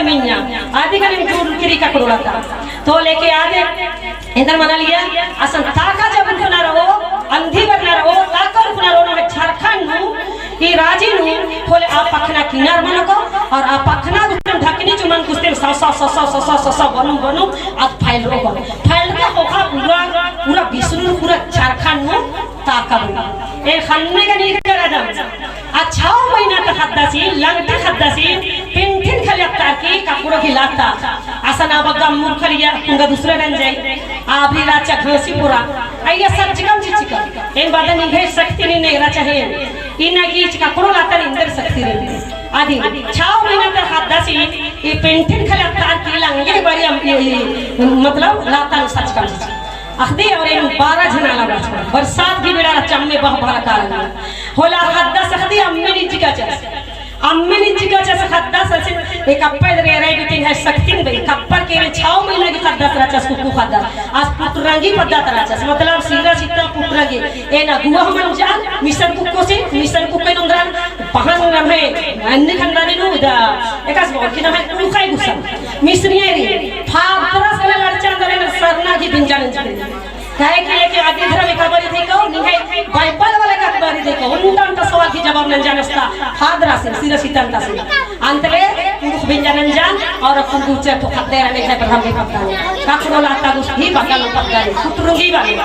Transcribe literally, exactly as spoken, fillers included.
मिन्या, आदि गने जूर किरी ककड़ो लता। तो लेके आदे, एन्देर मना लिया, असन ताका जब उरखना रओ, अंधी बरना रओ, ताका उरखना रओ, नम्है झारखंड नू, ई राजी नू, होले आ पखना किनार मनो को, और आ पखना गुस्तेम ढकनी चुमन गुस्तेम सा, सा, सा, बनुम, बनुम, आद फैल रओ को। फैल के होखा पूरा, पूरा विष्णु, पूरा झारखंड नू ताका बनुम। ए खन्ने गने करदम। आ छौ महीना ता ख़द्दासिन, लंगटी ख़द्दासिन, पेंठिन खाली अत्तार की ककड़ो की लाता। असन आ बग्गे मुरखलिया, कुंगा दूसरा नंजई। आ अभी राचा घासी पूरा। अइय्या सच्चिकम चिच्चिकम। एन बादन निंग्है शक्ति नीन रहचा हेन। इन्ना की इच ककड़ो लाता एन्देर शक्ति नीन। आदि, छौ महीना ता ख़द्दासिन, ई पेंठिन खाली अत्तार की लंगे बारी अम, ई, ई, मतलब लाता सच्चिकम चिच्चिकम। अख़दी और एन बारह झन आलर रहचकम। बरसात की बेड़ा रहचा अम्मे बह भरा काला। होले ख़द्दस अख़दी अम्मेन इज्जिकाचस। अम्मेन इज्जिकाचस ख़द्दस असन एक अप्पा दरे रे बेटी है शक्तिन बई। कप्पर के रे छौ महीना की ख़द्दस रहचस कुक्कु ख़द्दस। आस पुटरंगी पद्दा ता रहचस। मतलब सीरा सीता पुटरंगी। एन अगुवा हूँ मंजान, मिसन कुक्को से, मिसन कुक्को नंदरान, पहन नम्है, अन्ने खंदानी नू इदा, एकासे बोल कि नम्है कुलखाई गुसन। मिसनिया री, फादरस कने लड़चा अंदर एन सरना की बिंजा नंजकन। काहे कि लेके आदि धर्म एका बारी देखो, निंग्है बाइबल वाला एका बारी देखो, उन्टा उन्टा सवाल की जवाब नंजान अस्ता, फादरस, सीरा सीता अन्ता से। अंतले, कुँड़ुख़ बिंजा नंजान, और कुँड़ुख़ चेतो ख़द्दे रहने है, पर हम नहीं पता नहीं। ककड़ो लाता गुस ही बग्गे नू पता नहीं, कुतरुंगी वाली।